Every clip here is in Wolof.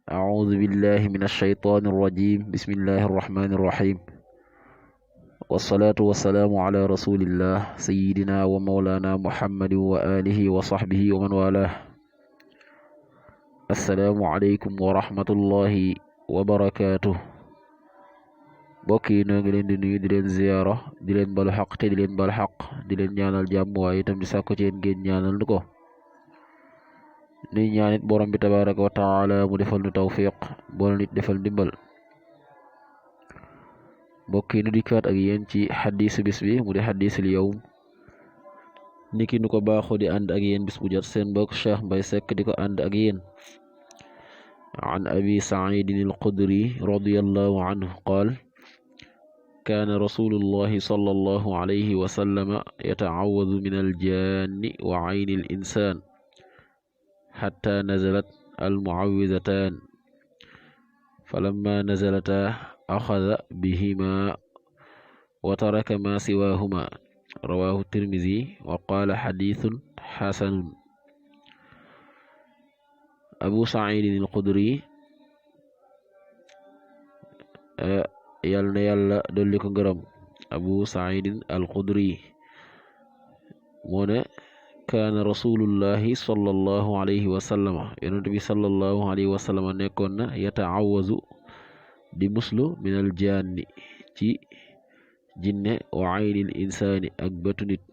أعوذ بالله من الشيطان الرجيم بسم الله الرحمن الرحيم والصلاة والسلام على رسول الله سيدنا ومولانا محمد وآله وصحبه ومن والاه السلام عليكم ورحمة الله وبركاته bokki noo ngi leen di nuyu di leen ziyaara di leen balu xaq te di leen bal xaq di leen ñaanal jàmm waaye itam di sàkku ci yéen ngeen ñaanal nu ko nuy ñaanit borom bi tabaraka wa taala mu defal nu tawfiq boole nit defal ndimbal bokki nu dikkaat ak yéen ci xadiisu bis bi mu di xadiisul yawm niki nu ko baaxoo di ànd ak yéen bis bu jot seen mbokk Cheikh Mbaye Seck di ko ànd ak yéen an abi saidin al-Xudri radiyallahu anhu qaal كان رسول الله صلى الله عليه وسلم يتعوذ من الجان وعين الإنسان حتى نزلت المعوذتان فلما نزلتا أخذ بهما وترك ما سواهما رواه الترمذي وقال حديث حسن أبو سعيد الخدري yal na yàlla dolli ko ngërëm abu saidin alxudri moo ne kaana rasulullahi sallallahu alayhi wa sallama yonent bi sallallahu alayhi wa sallama nekkoon na yataawazu di muslu min al janni ci jinne wa aynil insaani ak bëtu nit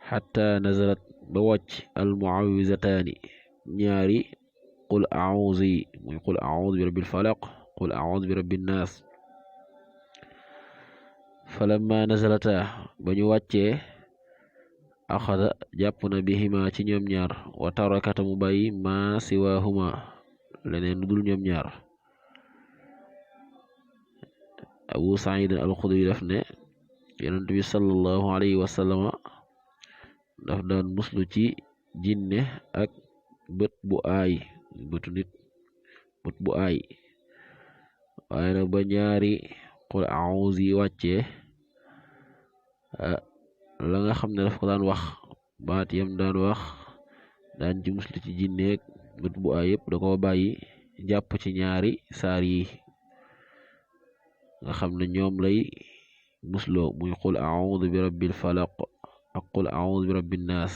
xatta nazalat ba wàcc al muawizataani ñaari qul a'uuzu yi muy qul a'uuzu bi rabbil falaq qul a'uuzu bi rabbin naas falamma nazalata ba ñu wàccee axada jàpp na bihima ci ñoom ñaar wa tarakata mu bàyyi ma siwaahuma leneen lu dul ñoom ñaar abu saïd al-xudri daf ne yonent bi sallallahu alayhi wa sallama daf daan muslu ci jinne ak bët bu aay bëtu nit bët bu aay waaye nag ba ñaari qul a'uuzu yi wàccee la nga xam ne daf ko daan wax baat yam daan wax daan ci muslu ci jinneeg bët bu aay yëpp da ko bàyyi jàpp ci ñaari saar yi nga xam ne ñoom lay musloo muy qul a'uuzu bi rabbil falaq ak qul a'uuzu bi rabbin naas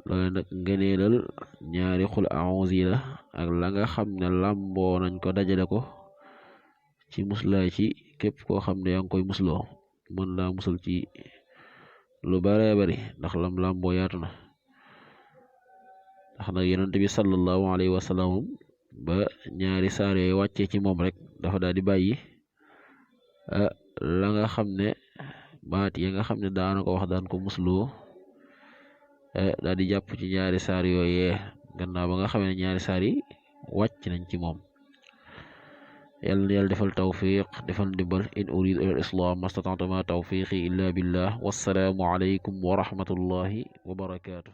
loolu nag ngëneelal ñaari qul a'uuzu yi la ak la nga xam ne làmboo nañ ko dajale ko ci muslaay ci képp koo xam ne yaa ngi koy musloo mën laa musal ci lu bare bari ndax lam làmboo yaatu na ndax nag yonent bi sallallahu alayhi wa sallam ba ñaari saar yooyu wàccee ci moom rek dafa daal di bàyyi la nga xam ne baat ya nga xam ne daana ko wax daan ko musloo daal di jàpp ci ñaari saar yooyee gannaaw ba nga xam ne ñaari saar yi wàcc nañ ci moom yàlla na yàlla defal tawfiq defal ndimbal in uridu ila al-islam mastata'tu ma tawfiqi illa billah wassalaamu alaykum wa rahmatullahi wa barakatuh